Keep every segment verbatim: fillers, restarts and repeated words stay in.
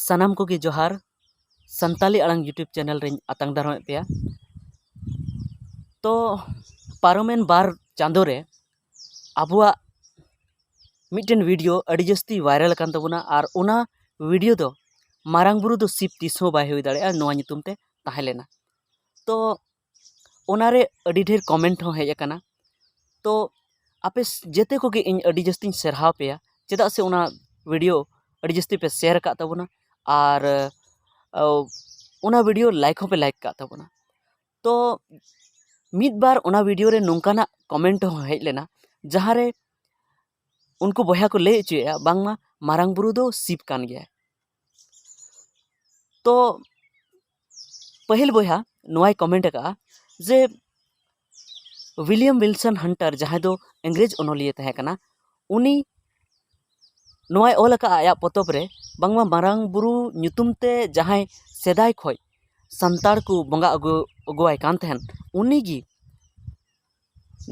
ᱥᱟᱱᱟᱢ ᱠᱚᱜᱮ ᱡᱚᱦᱟᱨ᱾ ᱥᱟᱱᱛᱟᱞᱤ ᱟᱲᱟᱝ YouTube ᱪᱮᱱᱮᱞ ᱨᱮᱧ ᱟᱛᱟᱝ ᱫᱟᱨᱟᱢᱮᱫ ᱯᱮᱭᱟ᱾ ᱛᱚ, ᱯᱟᱨᱚᱢᱮᱱ ᱵᱟᱨ ᱪᱟᱸᱫᱳ ᱨᱮ ᱟᱵᱚᱣᱟᱜ ᱢᱤᱫᱴᱮᱱ ᱵᱷᱤᱰᱤᱭᱳ ᱟᱹᱰᱤ ᱡᱟᱹᱥᱛᱤ ᱵᱷᱟᱭᱨᱟᱞ ᱟᱠᱟᱱ ᱛᱟᱵᱚᱱᱟ, ᱟᱨ ᱚᱱᱟ ᱵᱷᱤᱰᱤᱭᱳ ᱫᱚ "ᱢᱟᱨᱟᱝ ᱵᱩᱨᱩ ᱫᱚ ᱥᱤᱵ ᱛᱤᱥ ᱦᱚᱸ ᱵᱟᱭ ᱦᱩᱭ ᱫᱟᱲᱮᱭᱟᱜᱼᱟ" ᱱᱚᱣᱟ ᱧᱩᱛᱩᱢ ᱛᱮ ᱛᱟᱦᱮᱸ ᱞᱮᱱᱟ᱾ ᱛᱚ, ᱚᱱᱟᱨᱮ ᱟᱹᱰᱤ ᱰᱷᱮᱨ ᱠᱚᱢᱮᱱᱴ ᱦᱚᱸ ᱦᱮᱡ ᱟᱠᱟᱱᱟ᱾ ᱛᱚ, ᱟᱯᱮ ᱡᱮᱛᱮ ᱠᱚᱜᱮ ᱤᱧ ᱟᱹᱰᱤ ᱡᱟᱹᱥᱛᱤᱧ ᱥᱟᱨᱦᱟᱣ ᱯᱮᱭᱟ, ᱪᱮᱫᱟᱜ ᱥᱮ ᱚᱱᱟ ᱵᱷᱤᱰᱤᱭᱳ ᱟᱹᱰᱤ ᱡᱟᱹᱥᱛᱤ ᱯᱮ ᱥᱮᱭᱟᱨ ᱟᱠᱟᱫ ᱛᱟᱵᱚᱱᱟ, ᱟᱨ ᱚᱱᱟ ᱵᱷᱤᱰᱤᱭᱳ ᱞᱟᱭᱤᱠ ᱦᱚᱸᱯᱮ ᱞᱟᱭᱤᱠ ᱟᱠᱟᱫ ᱛᱟᱵᱚᱱᱟ᱾ ᱛᱚ, ᱢᱤᱫ ᱵᱟᱨ ᱚᱱᱟ ᱵᱷᱤᱰᱤᱭᱳ ᱨᱮ ᱱᱚᱝᱠᱟᱱᱟᱜ ᱠᱚᱢᱮᱱᱴ ᱦᱚᱸ ᱦᱮᱡ ᱞᱮᱱᱟ, ᱡᱟᱦᱟᱸᱨᱮ ᱩᱱᱠᱩ ᱵᱚᱭᱦᱟ ᱠᱚ ᱞᱟᱹᱭ ᱦᱚᱪᱚᱭᱮᱫᱼᱟ ᱵᱟᱝᱢᱟ ᱢᱟᱨᱟᱝ ᱵᱩᱨᱩ ᱫᱚ ᱥᱤᱵ ᱠᱟᱱ ᱜᱮᱭᱟᱭ᱾ ᱛᱚ, ᱯᱟᱹᱦᱤᱞ ᱵᱚᱭᱦᱟ ᱱᱚᱣᱟᱭ ᱠᱚᱢᱮᱱᱴ ᱟᱠᱟᱫᱼᱟ ᱡᱮ ᱩᱭᱞᱤᱭᱟᱢ ᱩᱭᱤᱞᱥᱚᱱ ᱦᱟᱱᱴᱟᱨ, ᱡᱟᱦᱟᱸᱭ ᱫᱚ ᱤᱝᱨᱮᱡᱽ ᱚᱱᱚᱞᱤᱭᱟᱹ ᱛᱟᱦᱮᱸ ᱠᱟᱱᱟ, ᱩᱱᱤ ᱱᱚᱣᱟᱭ ᱚᱞ ᱟᱠᱟᱫᱼᱟ ᱟᱭᱟᱜ ᱯᱚᱛᱚᱵ ᱨᱮ ᱵᱟᱝᱢᱟ ᱢᱟᱨᱟᱝ ᱵᱩᱨᱩ ᱧᱩᱛᱩᱢ ᱛᱮ ᱡᱟᱦᱟᱸᱭ ᱥᱮᱫᱟᱭ ᱠᱷᱚᱱ ᱥᱟᱱᱛᱟᱲ ᱠᱚ ᱵᱚᱸᱜᱟ ᱟᱹᱜᱩ ᱟᱹᱜᱩᱣᱟᱭ ᱠᱟᱱ ᱛᱟᱦᱮᱱ, ᱩᱱᱤᱜᱮ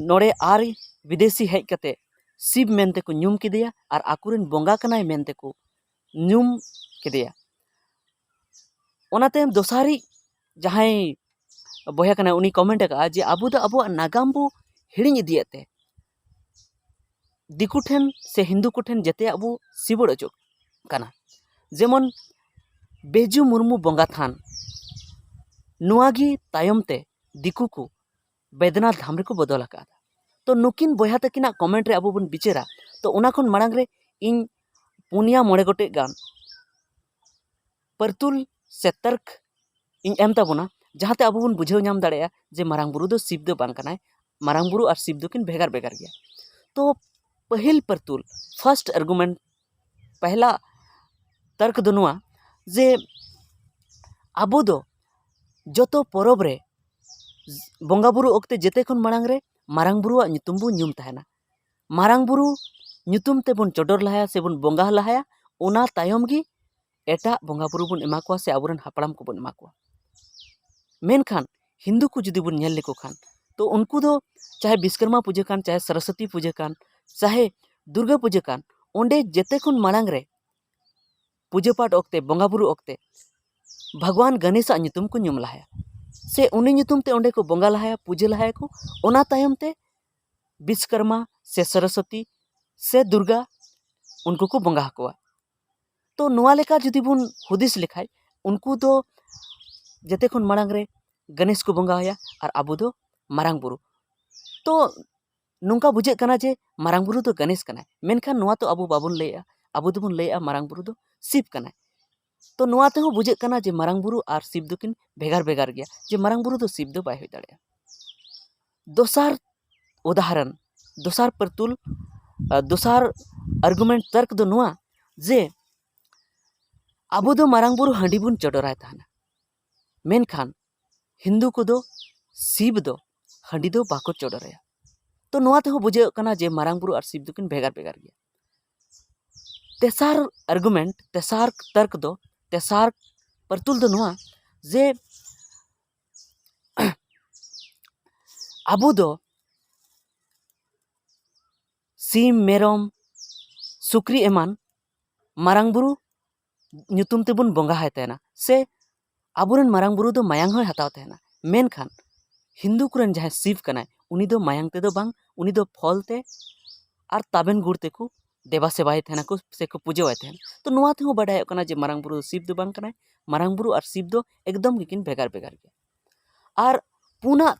ᱱᱚᱰᱮ ᱟᱨ ᱵᱤᱫᱮᱥᱤ ᱦᱮᱡ ᱠᱟᱛᱮ ᱥᱤᱵ ᱢᱮᱱᱛᱮ ᱠᱚ ᱧᱩᱢ ᱠᱮᱫᱮᱭᱟ ᱟᱨ ᱟᱠᱚᱨᱮᱱ ᱵᱚᱸᱜᱟ ᱠᱟᱱᱟᱭ ᱢᱮᱱᱛᱮ ᱠᱚ ᱧᱩᱢ ᱠᱮᱫᱮᱭᱟ᱾ ᱚᱱᱟᱛᱮ ᱫᱚᱥᱟᱨᱤᱡ ᱡᱟᱦᱟᱸᱭ ᱵᱚᱭᱦᱟ ᱠᱟᱱᱟᱭ, ᱩᱱᱤ ᱠᱚᱢᱮᱱᱴ ᱟᱠᱟᱫᱼᱟ ᱡᱮ ᱟᱵᱚ ᱫᱚ ᱟᱵᱚᱣᱟᱜ ᱱᱟᱜᱟᱢ ᱵᱚ ᱦᱤᱲᱤᱧ ᱤᱫᱤᱭᱮᱫ ᱛᱮ ᱫᱤᱠᱩ ᱴᱷᱮᱱ ᱥᱮ ᱦᱤᱱᱫᱩ ᱠᱚᱴᱷᱮᱱ ᱡᱮᱛᱮᱭᱟᱜ ᱵᱚ ᱥᱤᱵᱟᱹᱲ ᱚᱪᱚᱜ ᱠᱟᱱᱟ᱾ ᱡᱮᱢᱚᱱ ᱵᱮᱡᱩ ᱢᱩᱨᱢᱩ ᱵᱚᱸᱜᱟ ᱛᱷᱟᱱ, ᱱᱚᱣᱟ ᱜᱮ ᱛᱟᱭᱚᱢ ᱛᱮ ᱫᱤᱠᱩ ᱠᱚ ᱵᱮᱫᱽᱱᱟᱛᱷ ᱫᱷᱟᱢ ᱨᱮᱠᱚ ᱵᱚᱫᱚᱞ ᱟᱠᱟᱫᱟ᱾ ᱛᱚ, ᱱᱩᱠᱤᱱ ᱵᱚᱭᱦᱟ ᱛᱟᱹᱠᱤᱱᱟᱜ ᱠᱚᱢᱮᱱᱴ ᱨᱮ ᱟᱵᱚ ᱵᱚᱱ ᱵᱤᱪᱟᱹᱨᱟ, ᱛᱚ ᱚᱱᱟ ᱠᱷᱚᱱ ᱢᱟᱲᱟᱝ ᱨᱮ ᱤᱧ ᱯᱩᱱᱭᱟ ᱢᱚᱬᱮ ᱜᱚᱴᱮᱡ ᱜᱟᱱ ᱯᱟᱹᱨᱛᱩᱞ ᱥᱮ ᱛᱟᱨᱠ ᱤᱧ ᱮᱢ ᱛᱟᱵᱚᱱᱟ, ᱡᱟᱦᱟᱸᱛᱮ ᱟᱵᱚ ᱵᱚᱱ ᱵᱩᱡᱷᱟᱹᱣ ᱧᱟᱢ ᱫᱟᱲᱮᱭᱟᱜᱼᱟ ᱡᱮ ᱢᱟᱨᱟᱝ ᱵᱩᱨᱩ ᱫᱚ ᱥᱤᱵ ᱫᱚ ᱵᱟᱝ ᱠᱟᱱᱟᱭ, ᱢᱟᱨᱟᱝ ᱵᱩᱨᱩ ᱟᱨ ᱥᱤᱵ ᱫᱚᱠᱤᱱ ᱵᱷᱮᱜᱟᱨ ᱵᱷᱮᱜᱟᱨ ᱜᱮᱭᱟ᱾ ᱛᱚ, ᱯᱟᱹᱦᱤᱞ ᱯᱟᱹᱨᱛᱩᱞ, ᱯᱷᱟᱨᱥᱴ ᱟᱨᱜᱩᱢᱮᱱᱴ, ᱯᱟᱦᱞᱟ ᱛᱟᱨᱠ ᱫᱚ ᱱᱚᱣᱟ ᱡᱮ ᱟᱵᱚ ᱫᱚ ᱡᱚᱛᱚ ᱯᱚᱨᱚᱵᱽ ᱨᱮ ᱵᱚᱸᱜᱟ ᱵᱩᱨᱩ ᱚᱠᱛᱮ ᱡᱮᱛᱮ ᱠᱷᱚᱱ ᱢᱟᱲᱟᱝ ᱨᱮ ᱢᱟᱨᱟᱝ ᱵᱩᱨᱩᱣᱟᱜ ᱧᱩᱛᱩᱢ ᱵᱚᱱ ᱧᱩᱢ ᱛᱟᱦᱮᱱᱟ᱾ ᱢᱟᱨᱟᱝ ᱵᱩᱨᱩ ᱧᱩᱛᱩᱢ ᱛᱮᱵᱚᱱ ᱪᱚᱰᱚᱨ ᱞᱟᱦᱟᱭᱟ ᱥᱮᱵᱚᱱ ᱵᱚᱸᱜᱟ ᱞᱟᱦᱟᱭᱟ, ᱚᱱᱟ ᱛᱟᱭᱚᱢ ᱜᱮ ᱮᱴᱟᱜ ᱵᱚᱸᱜᱟ ᱵᱩᱨᱩ ᱵᱚᱱ ᱮᱢᱟ ᱠᱚᱣᱟ ᱥᱮ ᱟᱵᱚᱨᱮᱱ ᱦᱟᱯᱲᱟᱢ ᱠᱚᱵᱚᱱ ᱮᱢᱟ ᱠᱚᱣᱟ᱾ ᱢᱮᱱᱠᱷᱟᱱ ᱦᱤᱱᱫᱩ ᱠᱚ ᱡᱩᱫᱤ ᱵᱚᱱ ᱧᱮᱞ ᱞᱮᱠᱚ ᱠᱷᱟᱱ, ᱛᱚ ᱩᱱᱠᱩ ᱫᱚ ᱪᱟᱦᱮ ᱵᱤᱥᱠᱚᱨᱢᱟ ᱯᱩᱡᱟᱹ ᱠᱟᱱ, ᱪᱟᱦᱮ ᱥᱚᱨᱚᱥᱚᱛᱤ ᱯᱩᱡᱟᱹ ᱠᱟᱱ, ᱪᱟᱦᱮ ᱫᱩᱨᱜᱟᱹ ᱯᱩᱡᱟᱹ ᱠᱟᱱ, ᱚᱸᱰᱮ ᱡᱮᱛᱮ ᱠᱷᱚᱱ ᱢᱟᱲᱟᱝ ᱨᱮ ᱯᱩᱡᱟᱹ ᱯᱟᱴ ᱚᱠᱛᱮ, ᱵᱚᱸᱜᱟ ᱵᱩᱨᱩ ᱚᱠᱛᱮ ᱵᱷᱟᱜᱽᱣᱟᱱ ᱜᱟᱱᱮᱥᱟᱜ ᱧᱩᱛᱩᱢ ᱠᱚ ᱧᱩᱢ ᱞᱟᱦᱟᱭᱟ, ᱥᱮ ᱩᱱᱤ ᱧᱩᱛᱩᱢ ᱛᱮ ᱚᱸᱰᱮ ᱠᱚ ᱵᱚᱸᱜᱟ ᱞᱟᱦᱟᱭᱟ, ᱯᱩᱡᱟᱹ ᱞᱟᱦᱟᱭᱟᱠᱚ᱾ ᱚᱱᱟ ᱛᱟᱭᱚᱢ ᱛᱮ ᱵᱤᱥᱠᱚᱨᱢᱟ ᱥᱮ ᱥᱚᱨᱚᱥᱚᱛᱤ ᱥᱮ ᱫᱩᱨᱜᱟ ᱩᱱᱠᱩ ᱠᱚ ᱵᱚᱸᱜᱟ ᱟᱠᱚᱣᱟ᱾ ᱛᱚ ᱱᱚᱣᱟ ᱞᱮᱠᱟ ᱡᱩᱫᱤ ᱵᱚᱱ ᱦᱩᱫᱤᱥ ᱞᱮᱠᱷᱟᱡ, ᱩᱱᱠᱩ ᱫᱚ ᱡᱮᱛᱮ ᱠᱷᱚᱱ ᱢᱟᱲᱟᱝ ᱨᱮ ᱜᱟᱱᱮᱥ ᱠᱚ ᱵᱚᱸᱜᱟ ᱟᱭᱟ ᱟᱨ ᱟᱵᱚ ᱫᱚ ᱢᱟᱨᱟᱝ ᱵᱩᱨᱩ᱾ ᱛᱚ ᱱᱚᱝᱠᱟ ᱵᱩᱡᱷᱟᱹᱜ ᱠᱟᱱᱟ ᱡᱮ ᱢᱟᱨᱟᱝ ᱵᱩᱨᱩ ᱫᱚ ᱜᱟᱱᱮᱥ ᱠᱟᱱᱟᱭ, ᱢᱮᱱᱠᱷᱟᱱ ᱱᱚᱣᱟ ᱛᱚ ᱟᱵᱚ ᱵᱟᱵᱚᱱ ᱞᱟᱹᱭᱮᱜᱼᱟ᱾ ᱟᱵᱚ ᱫᱚᱵᱚᱱ ᱞᱟᱹᱭᱮᱜᱼᱟ ᱢᱟᱨᱟᱝ ᱵᱩᱨᱩ ᱫᱚ ᱥᱤᱵ ᱠᱟᱱᱟᱭ᱾ ᱛᱚ ᱱᱚᱣᱟ ᱛᱮᱦᱚᱸ ᱵᱩᱡᱷᱟᱹᱜ ᱠᱟᱱᱟ ᱡᱮ ᱢᱟᱨᱟᱝ ᱵᱩᱨᱩ ᱟᱨ ᱥᱤᱵ ᱫᱚᱠᱤᱱ ᱵᱷᱮᱜᱟᱨ ᱵᱷᱮᱜᱟᱨ ᱜᱮᱭᱟ, ᱡᱮ ᱢᱟᱨᱟᱝ ᱵᱩᱨᱩ ᱫᱚ ᱥᱤᱵ ᱫᱚ ᱵᱟᱭ ᱦᱩᱭ ᱫᱟᱲᱮᱭᱟᱜᱼᱟ᱾ ᱫᱚᱥᱟᱨ ᱩᱫᱟᱦᱚᱨᱚᱱ, ᱫᱚᱥᱟᱨ ᱯᱟᱹᱨᱛᱩᱞ, ᱟᱨ ᱫᱚᱥᱟᱨ ᱟᱨᱜᱩᱢᱮᱱᱴ, ᱛᱚᱨᱠ ᱫᱚ ᱱᱚᱣᱟ ᱡᱮ ᱟᱵᱚ ᱫᱚ ᱢᱟᱨᱟᱝ ᱵᱩᱨᱩ ᱦᱟᱺᱰᱤ ᱵᱚᱱ ᱪᱚᱰᱚᱨᱟᱭ ᱛᱟᱦᱮᱱᱟ, ᱢᱮᱱᱠᱷᱟᱱ ᱦᱤᱱᱫᱩ ᱠᱚᱫᱚ ᱥᱤᱵ ᱫᱚ ᱦᱟᱺᱰᱤ ᱫᱚ ᱵᱟᱠᱚ ᱪᱚᱰᱚᱨᱟᱭᱟ᱾ ᱛᱚ ᱱᱚᱣᱟ ᱛᱮᱦᱚᱸ ᱵᱩᱡᱷᱟᱹᱜ ᱠᱟᱱᱟ ᱡᱮ ᱢᱟᱨᱟᱝ ᱵᱩᱨᱩ ᱟᱨ ᱥᱤᱵ ᱫᱚᱠᱤᱱ ᱵᱷᱮᱜᱟᱨ ᱵᱷᱮᱜᱟᱨ ᱜᱮᱭᱟ᱾ ᱛᱮᱥᱟᱨ ᱟᱨᱜᱩᱢᱮᱱᱴ, ᱛᱮᱥᱟᱨ ᱛᱚᱨᱠ ᱫᱚ, ᱛᱮᱥᱟᱨ ᱯᱟᱹᱨᱛᱩᱞ ᱫᱚ ᱱᱚᱣᱟ ᱡᱮ ᱟᱵᱚ ᱫᱚ ᱥᱤᱢ, ᱢᱮᱨᱚᱢ, ᱥᱩᱠᱨᱤ ᱮᱢᱟᱱ ᱢᱟᱨᱟᱝ ᱵᱩᱨᱩ ᱧᱩᱛᱩᱢ ᱛᱮᱵᱚᱱ ᱵᱚᱸᱜᱟ ᱟᱭ ᱛᱟᱦᱮᱱᱟ, ᱥᱮ ᱟᱵᱚᱨᱮᱱ ᱢᱟᱨᱟᱝ ᱵᱩᱨᱩ ᱫᱚ ᱢᱟᱭᱟᱝ ᱦᱚᱸᱭ ᱦᱟᱛᱟᱣ ᱛᱟᱦᱮᱱᱟ᱾ ᱢᱮᱱᱠᱷᱟᱱ ᱦᱤᱱᱫᱩ ᱠᱚᱨᱮᱱ ᱡᱟᱦᱟᱸᱭ ᱥᱤᱵ ᱠᱟᱱᱟᱭ, ᱩᱱᱤ ᱫᱚ ᱢᱟᱭᱟᱝ ᱛᱮᱫᱚ ᱵᱟᱝ, ᱩᱱᱤ ᱫᱚ ᱯᱷᱚᱞ ᱛᱮ ᱟᱨ ᱛᱟᱵᱮᱱ ᱜᱩᱲ ᱛᱮᱠᱚ ᱫᱮᱵᱟ ᱥᱮᱵᱟᱭᱮ ᱛᱟᱦᱮᱱᱟᱠᱚ ᱥᱮᱠᱚ ᱯᱩᱡᱟᱹᱣᱟᱭ ᱛᱟᱦᱮᱱᱟ᱾ ᱛᱚ ᱱᱚᱣᱟ ᱛᱮᱦᱚᱸ ᱵᱟᱰᱟᱭᱚᱜ ᱠᱟᱱᱟ ᱡᱮ ᱢᱟᱨᱟᱝ ᱵᱩᱨᱩ ᱫᱚ ᱥᱤᱵ ᱫᱚ ᱵᱟᱝ ᱠᱟᱱᱟᱭ, ᱢᱟᱨᱟᱝ ᱵᱩᱨᱩ ᱟᱨ ᱥᱤᱵ ᱫᱚ ᱮᱠᱫᱚᱢ ᱜᱮᱠᱤᱱ ᱵᱷᱮᱜᱟᱨ ᱵᱷᱮᱜᱟᱨ ᱜᱮᱭᱟ᱾ ᱟᱨ ᱯᱩᱱᱟᱜ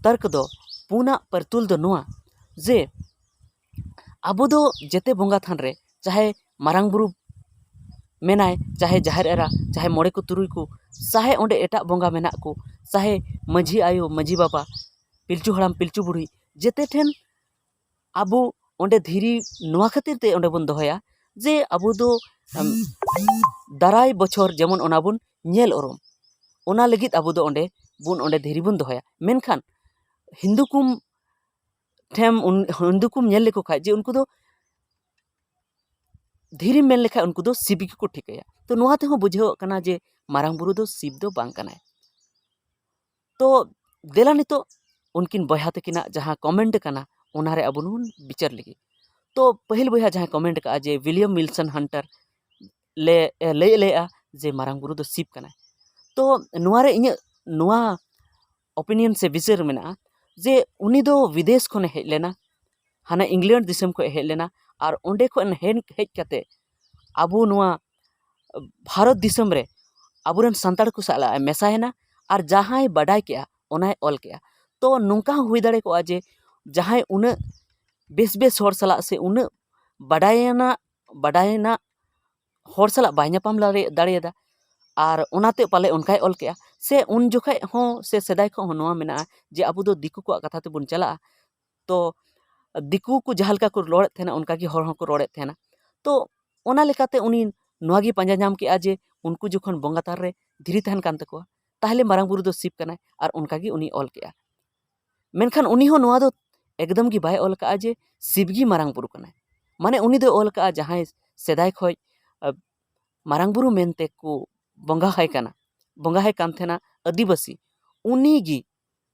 ᱛᱚᱨᱠ ᱫᱚ, ᱯᱩᱱᱟᱜ ᱯᱟᱹᱨᱛᱩᱞ ᱫᱚ ᱱᱚᱣᱟ ᱡᱮ ᱟᱵᱚ ᱫᱚ ᱡᱮᱛᱮ ᱵᱚᱸᱜᱟ ᱛᱷᱟᱱ ᱨᱮ ᱪᱟᱦᱮ ᱢᱟᱨᱟᱝ ᱵᱩᱨᱩ ᱢᱮᱱᱟᱭ, ᱪᱟᱦᱮ ᱡᱟᱦᱮᱨ ᱮᱨᱟ, ᱪᱟᱦᱮ ᱢᱚᱬᱮ ᱠᱚ ᱛᱩᱨᱩᱭ ᱠᱚ, ᱪᱟᱦᱮ ᱚᱸᱰᱮ ᱮᱴᱟᱜ ᱵᱚᱸᱜᱟ ᱢᱮᱱᱟᱜ ᱠᱚ, ᱪᱟᱦᱮ ᱢᱟᱹᱡᱷᱤ ᱟᱭᱳ, ᱢᱟᱹᱡᱷᱤ ᱵᱟᱵᱟ, ᱯᱤᱞᱪᱩ ᱦᱟᱲᱟᱢ, ᱯᱤᱞᱪᱩ ᱵᱩᱲᱦᱤ, ᱡᱮᱛᱮ ᱴᱷᱮᱱ ᱟᱵᱚ ᱚᱸᱰᱮ ᱫᱷᱤᱨᱤ ᱱᱚᱣᱟ ᱠᱷᱟᱹᱛᱤᱨ ᱛᱮ ᱚᱸᱰᱮ ᱵᱚᱱ ᱫᱚᱦᱚᱭᱟ ᱡᱮ ᱟᱵᱚ ᱫᱚ, ᱟᱢ, ᱫᱟᱨᱟᱭ ᱵᱚᱪᱷᱚᱨ ᱡᱮᱢᱚᱱ ᱚᱱᱟ ᱵᱚᱱ ᱧᱮᱞ ᱩᱨᱩᱢ, ᱚᱱᱟ ᱞᱟᱹᱜᱤᱫ ᱟᱵᱚ ᱫᱚ ᱚᱸᱰᱮ ᱵᱚᱱ, ᱚᱸᱰᱮ ᱫᱷᱤᱨᱤ ᱵᱚᱱ ᱫᱚᱦᱚᱭᱟ᱾ ᱢᱮᱱᱠᱷᱟᱱ ᱦᱤᱱᱫᱩ ᱠᱚ ᱴᱷᱮᱱ ᱩᱱ-, ᱦᱤᱱᱫᱩ ᱠᱚᱢ ᱧᱮᱞ ᱞᱮᱠᱚ ᱠᱷᱟᱡ ᱡᱮ ᱩᱱᱠᱩ ᱫᱚ ᱫᱷᱤᱨᱤᱢ ᱢᱮᱱ ᱞᱮᱠᱷᱟᱡ ᱩᱱᱠᱩ ᱫᱚ ᱥᱤᱵ ᱜᱮᱠᱚ ᱴᱷᱤᱠᱟᱹᱭᱟ᱾ ᱛᱚ ᱱᱚᱣᱟ ᱛᱮᱦᱚᱸ ᱵᱩᱡᱷᱟᱹᱣᱚᱜ ᱠᱟᱱᱟ ᱡᱮ ᱢᱟᱨᱟᱝ ᱵᱩᱨᱩ ᱫᱚ ᱥᱤᱵ ᱫᱚ ᱵᱟᱝ ᱠᱟᱱᱟᱭ᱾ ᱛᱚ ᱫᱮᱞᱟ ᱱᱤᱛᱚᱜ ᱩᱱᱠᱤᱱ ᱵᱚᱭᱦᱟ ᱛᱟᱹᱠᱤᱱᱟᱜ ᱡᱟᱦᱟᱸ ᱠᱚᱢᱮᱱᱴ ᱠᱟᱱᱟ, ᱚᱱᱟᱨᱮ ᱟᱵᱚ ᱵᱚᱱ ᱵᱤᱪᱟᱹᱨ ᱞᱮᱜᱮ᱾ ᱛᱚ ᱯᱟᱹᱦᱤᱞ ᱵᱚᱭᱦᱟ ᱡᱟᱦᱟᱸᱭ ᱠᱚᱢᱮᱱᱴ ᱠᱟᱜᱼᱟ ᱡᱮ ᱣᱤᱞᱤᱭᱟᱢ ᱣᱤᱞᱥᱚᱱ ᱦᱟᱱᱴᱟᱨ, ᱞᱮ ᱞᱟᱹᱭ ᱞᱮᱜᱼᱟ ᱡᱮ ᱢᱟᱨᱟᱝ ᱵᱩᱨᱩ ᱫᱚ ᱥᱤᱵ ᱠᱟᱱᱟᱭ᱾ ᱛᱚ ᱱᱚᱣᱟ ᱨᱮ ᱤᱧᱟᱹᱜ ᱱᱚᱣᱟ ᱚᱯᱤᱱᱤᱭᱚᱱ ᱥᱮ ᱵᱤᱪᱟᱹᱨ ᱢᱮᱱᱟᱜᱼᱟ ᱡᱮ ᱩᱱᱤ ᱫᱚ ᱵᱤᱫᱮᱥ ᱠᱷᱚᱱᱮ ᱦᱮᱡ ᱞᱮᱱᱟ, ᱦᱟᱱᱟ ᱤᱝᱞᱮᱱᱰ ᱫᱤᱥᱚᱢ ᱠᱷᱚᱱ ᱦᱮᱡ ᱞᱮᱱᱟ, ᱟᱨ ᱚᱸᱰᱮ ᱠᱷᱚᱱ ᱦᱮᱡ ᱦᱮᱡ ᱠᱟᱛᱮ ᱟᱵᱚ ᱱᱚᱣᱟ ᱵᱷᱟᱨᱚᱛ ᱫᱤᱥᱚᱢ ᱨᱮ ᱟᱵᱚᱨᱮᱱ ᱥᱟᱱᱛᱟᱲ ᱠᱚ ᱥᱟᱞᱟᱜ ᱮ ᱢᱮᱥᱟᱭᱮᱱᱟ᱾ ᱟᱨ ᱡᱟᱦᱟᱸᱭ ᱵᱟᱰᱟᱭ ᱠᱮᱜᱼᱟ ᱚᱱᱟᱭ ᱚᱞ ᱠᱮᱜᱼᱟ᱾ ᱛᱚ ᱱᱚᱝᱠᱟ ᱦᱚᱸ ᱦᱩᱭ ᱫᱟᱲᱮ ᱠᱚᱜᱼᱟ ᱡᱮ ᱡᱟᱦᱟᱸᱭ ᱩᱱᱟᱹᱜ ᱵᱮᱥ ᱵᱮᱥ ᱦᱚᱲ ᱥᱟᱞᱟᱜ ᱥᱮ ᱩᱱᱟᱹᱜ ᱵᱟᱰᱟᱭᱟᱱᱟᱜ ᱵᱟᱰᱟᱭᱟᱱᱟᱜ ᱦᱚᱲ ᱥᱟᱞᱟᱜ ᱵᱟᱭ ᱧᱟᱯᱟᱢ ᱫᱟᱲᱮ ᱫᱟᱲᱮᱭᱟᱫᱟ, ᱟᱨ ᱚᱱᱟᱛᱮ ᱯᱟᱞᱮ ᱚᱱᱠᱟᱭ ᱚᱞ ᱠᱮᱜᱼᱟ᱾ ᱥᱮ ᱩᱱ ᱡᱚᱠᱷᱮᱡ ᱦᱚᱸ ᱥᱮ ᱥᱮᱫᱟᱭ ᱠᱷᱚᱱ ᱦᱚᱸ ᱱᱚᱣᱟ ᱢᱮᱱᱟᱜᱼᱟ ᱡᱮ ᱟᱵᱚ ᱫᱚ ᱫᱤᱠᱩ ᱠᱚᱣᱟᱜ ᱠᱟᱛᱷᱟ ᱛᱮᱵᱚᱱ ᱪᱟᱞᱟᱜᱼᱟ᱾ ᱛᱚ ᱫᱤᱠᱩ ᱠᱚ ᱡᱟᱦᱟᱸ ᱞᱮᱠᱟ ᱠᱚ ᱨᱚᱲᱮᱫ ᱛᱟᱦᱮᱱᱟ, ᱚᱱᱠᱟ ᱜᱮ ᱦᱚᱲ ᱦᱚᱸᱠᱚ ᱨᱚᱲᱮᱫ ᱛᱟᱦᱮᱱᱟ᱾ ᱛᱚ ᱚᱱᱟ ᱞᱮᱠᱟᱛᱮ ᱩᱱᱤ ᱱᱚᱣᱟ ᱜᱮ ᱯᱟᱸᱡᱟ ᱧᱟᱢ ᱠᱮᱜᱼᱟ ᱡᱮ ᱩᱱᱠᱩ ᱡᱚᱠᱷᱚᱱ ᱵᱚᱸᱜᱟ ᱛᱷᱟᱱ ᱨᱮ ᱫᱷᱤᱨᱤ ᱛᱟᱦᱮᱱ ᱠᱟᱱ ᱛᱟᱠᱚᱣᱟ, ᱛᱟᱦᱚᱞᱮ ᱢᱟᱨᱟᱝ ᱵᱩᱨᱩ ᱫᱚ ᱥᱤᱵ ᱠᱟᱱᱟᱭ, ᱟᱨ ᱚᱱᱠᱟ ᱜᱮ ᱩᱱᱤ ᱚᱞ ᱠᱮᱜᱼᱟ᱾ ᱢᱮᱱᱠᱷᱟᱱ ᱩᱱᱤ ᱦᱚᱸ ᱱᱚᱣᱟ ᱫᱚ ᱮᱠᱫᱚᱢ ᱜᱮ ᱵᱟᱭ ᱚᱞ ᱠᱟᱜᱼᱟ ᱡᱮ ᱥᱤᱵ ᱜᱮ ᱢᱟᱨᱟᱝ ᱵᱩᱨᱩ ᱠᱟᱱᱟᱭ᱾ ᱢᱟᱱᱮ ᱩᱱᱤ ᱫᱚᱭ ᱚᱞ ᱠᱟᱜᱼᱟ ᱡᱟᱦᱟᱸᱭ ᱥᱮᱫᱟᱭ ᱠᱷᱚᱱ, ᱟ, ᱢᱟᱨᱟᱝ ᱵᱩᱨᱩ ᱢᱮᱱᱛᱮ ᱠᱚ ᱵᱚᱸᱜᱟ ᱟᱭ ᱠᱟᱱᱟ, ᱵᱚᱸᱜᱟ ᱟᱭ ᱠᱟᱱ ᱛᱟᱦᱮᱱᱟ ᱟᱹᱫᱤᱵᱟᱹᱥᱤ, ᱩᱱᱤ ᱜᱮ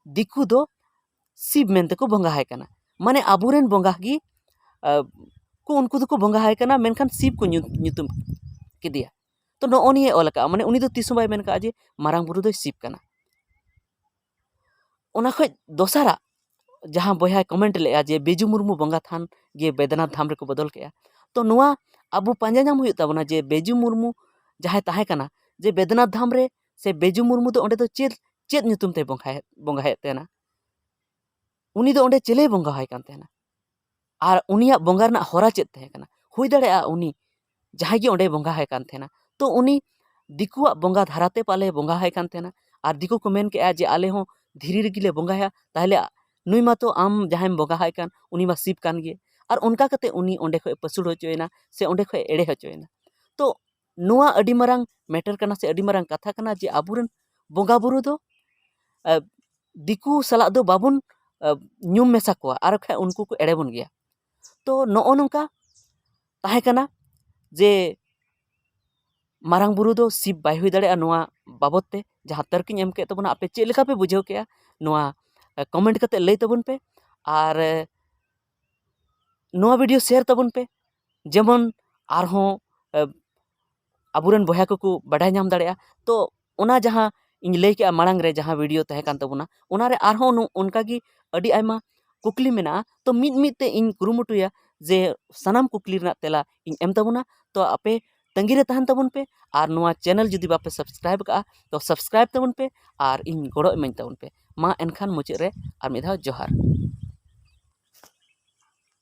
ᱫᱤᱠᱩ ᱫᱚ ᱥᱤᱵ ᱢᱮᱱᱛᱮ ᱠᱚ ᱵᱚᱸᱜᱟ ᱟᱭ ᱠᱟᱱᱟ᱾ ᱢᱟᱱᱮ ᱟᱵᱚᱨᱮᱱ ᱵᱚᱸᱜᱟ ᱜᱮ, ᱟ, ᱠᱚ ᱩᱱᱠᱩ ᱫᱚᱠᱚ ᱵᱚᱸᱜᱟ ᱟᱭ ᱠᱟᱱᱟ, ᱢᱮᱱᱠᱷᱟᱱ ᱥᱤᱵ ᱠᱚ ᱧᱩ-, ᱧᱩᱛᱩᱢ ᱠᱮᱫᱮᱭᱟ᱾ ᱛᱚ ᱱᱚᱜᱼᱚ ᱱᱤᱭᱟᱹ ᱚᱞ ᱟᱠᱟᱫᱼᱟ, ᱢᱟᱱᱮ ᱩᱱᱤ ᱫᱚ ᱛᱤᱥ ᱦᱚᱸ ᱵᱟᱭ ᱢᱮᱱ ᱠᱟᱜᱼᱟ ᱡᱮ ᱢᱟᱨᱟᱝ ᱵᱩᱨᱩ ᱫᱚᱭ ᱥᱤᱵ ᱠᱟᱱᱟ᱾ ᱚᱱᱟ ᱠᱷᱚᱡ ᱫᱚᱥᱟᱨᱟᱜ ᱡᱟᱦᱟᱸ ᱵᱚᱭᱦᱟᱭ ᱠᱚᱢᱮᱱᱴ ᱞᱮᱜᱼᱟ ᱡᱮ ᱵᱤᱡᱩ ᱢᱩᱨᱢᱩ ᱵᱚᱸᱜᱟ ᱛᱷᱟᱱ ᱜᱮ ᱵᱮᱫᱽᱱᱟᱛᱷ ᱫᱷᱟᱢ ᱨᱮᱠᱚ ᱵᱚᱫᱚᱞ ᱠᱮᱜᱼᱟ, ᱛᱚ ᱱᱚᱣᱟ ᱟᱵᱚ ᱯᱟᱸᱡᱟ ᱧᱟᱢ ᱦᱩᱭᱩᱜ ᱛᱟᱵᱚᱱᱟ ᱡᱮ ᱵᱤᱡᱩ ᱢᱩᱨᱢᱩ ᱡᱟᱦᱟᱸᱭ ᱛᱟᱦᱮᱸ ᱠᱟᱱᱟ, ᱡᱮ ᱵᱮᱫᱽᱱᱟᱛᱷ ᱫᱷᱟᱢ ᱨᱮ ᱥᱮ ᱵᱤᱡᱩ ᱢᱩᱨᱢᱩ ᱫᱚ ᱚᱸᱰᱮ ᱫᱚ ᱪᱮᱫ, ᱪᱮᱫ ᱧᱩᱛᱩᱢ ᱛᱮ ᱵᱚᱸᱜᱟᱭᱮᱫ, ᱵᱚᱸᱜᱟᱭᱮᱫ ᱛᱟᱦᱮᱱᱟ? ᱩᱱᱤ ᱫᱚ ᱚᱸᱰᱮ ᱪᱮᱞᱮᱭ ᱵᱚᱸᱜᱟ ᱟᱭ ᱠᱟᱱ ᱛᱟᱦᱮᱱᱟ? ᱟᱨ ᱩᱱᱤᱭᱟᱜ ᱵᱚᱸᱜᱟ ᱨᱮᱱᱟᱜ ᱦᱚᱨᱟ ᱪᱮᱫ ᱛᱟᱦᱮᱸ ᱠᱟᱱᱟ? ᱦᱩᱭ ᱫᱟᱲᱮᱭᱟᱜᱼᱟ ᱩᱱᱤ ᱡᱟᱦᱟᱸᱭ ᱜᱮ ᱚᱸᱰᱮᱭ ᱵᱚᱸᱜᱟ ᱟᱭ ᱠᱟᱱ ᱛᱟᱦᱮᱱᱟ, ᱛᱚ ᱩᱱᱤ ᱫᱤᱠᱩᱣᱟᱜ ᱵᱚᱸᱜᱟ ᱫᱷᱟᱨᱟᱛᱮ ᱯᱟᱞᱮ ᱵᱚᱸᱜᱟ ᱟᱭ ᱠᱟᱱ ᱛᱟᱦᱮᱱᱟ᱾ ᱟᱨ ᱫᱤᱠᱩ ᱠᱚ ᱢᱮᱱ ᱠᱮᱜᱼᱟ ᱡᱮ ᱟᱞᱮ ᱦᱚᱸ ᱫᱷᱤᱨᱤ ᱨᱮᱜᱮ ᱞᱮ ᱵᱚᱸᱜᱟᱭᱟ, ᱛᱟᱦᱚᱞᱮ ᱱᱩᱭ ᱢᱟᱛᱚ ᱟᱢ ᱡᱟᱦᱟᱸᱭᱮᱢ ᱵᱚᱸᱜᱟ ᱟᱭ ᱠᱟᱱ ᱩᱱᱤ ᱢᱟ ᱥᱤᱵ ᱠᱟᱱ ᱜᱮ᱾ ᱟᱨ ᱚᱱᱠᱟ ᱠᱟᱛᱮ ᱩᱱᱤ ᱚᱸᱰᱮ ᱠᱷᱚᱡ ᱯᱟᱹᱥᱩᱲ ᱦᱚᱪᱚᱭᱮᱱᱟ ᱥᱮ ᱚᱸᱰᱮ ᱠᱷᱚᱡ ᱮᱲᱮ ᱦᱚᱪᱚᱭᱮᱱᱟ᱾ ᱛᱚ ᱱᱚᱣᱟ ᱟᱹᱰᱤ ᱢᱟᱨᱟᱝ ᱢᱮᱴᱟᱨ ᱠᱟᱱᱟ ᱥᱮ ᱟᱹᱰᱤ ᱢᱟᱨᱟᱝ ᱠᱟᱛᱷᱟ ᱠᱟᱱᱟ ᱡᱮ ᱟᱵᱚᱨᱮᱱ ᱵᱚᱸᱜᱟ ᱵᱩᱨᱩ ᱫᱚ, ᱟ, ᱫᱤᱠᱩ ᱥᱟᱞᱟᱜ ᱫᱚ ᱵᱟᱵᱚᱱ, ᱟ, ᱧᱩᱢ ᱢᱮᱥᱟ ᱠᱚᱣᱟ, ᱟᱨ ᱵᱟᱠᱷᱟᱡ ᱩᱱᱠᱩ ᱠᱚ ᱮᱲᱮ ᱵᱚᱱ ᱜᱮᱭᱟ᱾ ᱛᱚ ᱱᱚᱜᱼᱚ ᱱᱚᱝᱠᱟ ᱛᱟᱦᱮᱸ ᱠᱟᱱᱟ ᱡᱮ ᱢᱟᱨᱟᱝ ᱵᱩᱨᱩ ᱫᱚ ᱥᱤᱵ ᱵᱟᱭ ᱦᱩᱭ ᱫᱟᱲᱮᱭᱟᱜᱼᱟ᱾ ᱱᱚᱣᱟ ᱵᱟᱵᱚᱫ ᱛᱮ ᱡᱟᱦᱟᱸ ᱛᱟᱨᱠᱤᱧ ᱮᱢ ᱠᱮᱫ ᱛᱟᱵᱚᱱᱟ, ᱟᱯᱮ ᱪᱮᱫ ᱞᱮᱠᱟ ᱯᱮ ᱵᱩᱡᱷᱟᱹᱣ ᱠᱮᱜᱼᱟ? ᱱᱚᱣᱟ, ᱟ, ᱠᱚᱢᱮᱱᱴ ᱠᱟᱛᱮ ᱞᱟᱹᱭ ᱛᱟᱵᱚᱱ ᱯᱮ᱾ ᱟᱨ, ᱮ, ᱱᱚᱣᱟ ᱵᱷᱤᱰᱤᱭᱳ ᱥᱮᱭᱟᱨ ᱛᱟᱵᱚᱱ ᱯᱮ, ᱡᱮᱢᱚᱱ ᱟᱨᱦᱚᱸ, ᱮ, ᱟᱵᱚᱨᱮᱱ ᱵᱚᱭᱦᱟ ᱠᱚᱠᱚ ᱵᱟᱰᱟᱭ ᱧᱟᱢ ᱫᱟᱲᱮᱭᱟᱜᱼᱟ᱾ ᱛᱚ ᱚᱱᱟ ᱡᱟᱦᱟᱸ ᱤᱧ ᱞᱟᱹᱭ ᱠᱮᱜᱼᱟ ᱢᱟᱲᱟᱝ ᱨᱮ, ᱡᱟᱦᱟᱸ ᱵᱷᱤᱰᱤᱭᱳ ᱛᱟᱦᱮᱸ ᱠᱟᱱ ᱛᱟᱵᱚᱱᱟ, ᱚᱱᱟᱨᱮ ᱟᱨᱦᱚᱸ ᱱᱚ-, ᱚᱱᱠᱟᱜᱮ ᱟᱹᱰᱤ ᱟᱭᱢᱟ ᱠᱩᱠᱞᱤ ᱢᱮᱱᱟᱜᱼᱟ᱾ ᱛᱚ ᱢᱤᱫ ᱢᱤᱫ ᱛᱮ ᱤᱧ ᱠᱩᱨᱩᱢᱩᱴᱩᱭᱟ ᱡᱮ ᱥᱟᱱᱟᱢ ᱠᱩᱠᱞᱤ ᱨᱮᱱᱟᱜ ᱛᱮᱞᱟ ᱤᱧ ᱮᱢ ᱛᱟᱵᱚᱱᱟ᱾ ᱛᱚ ᱟᱯᱮ ᱛᱟᱺᱜᱤ ᱨᱮ ᱛᱟᱦᱮᱱ ᱛᱟᱵᱚᱱ ᱯᱮ, ᱟᱨ ᱱᱚᱣᱟ ᱪᱮᱱᱮᱞ ᱡᱩᱫᱤ ᱵᱟᱯᱮ ᱥᱟᱵᱥᱠᱨᱟᱭᱤᱵ ᱠᱟᱜᱼᱟ, ᱛᱚ ᱥᱟᱵᱥᱠᱨᱟᱭᱤᱵ ᱛᱟᱵᱚᱱ ᱯᱮ ᱟᱨ ᱤᱧ ᱜᱚᱲᱚ ᱤᱢᱟᱹᱧ ᱛᱟᱵᱚᱱ ᱯᱮ᱾ ᱢᱟ ᱮᱱᱠᱷᱟᱱ ᱢᱩᱪᱟᱹᱫ ᱨᱮ ᱟᱨ ᱢᱤᱫ ᱫᱷᱟᱣ ᱡᱚᱦᱟᱨ᱾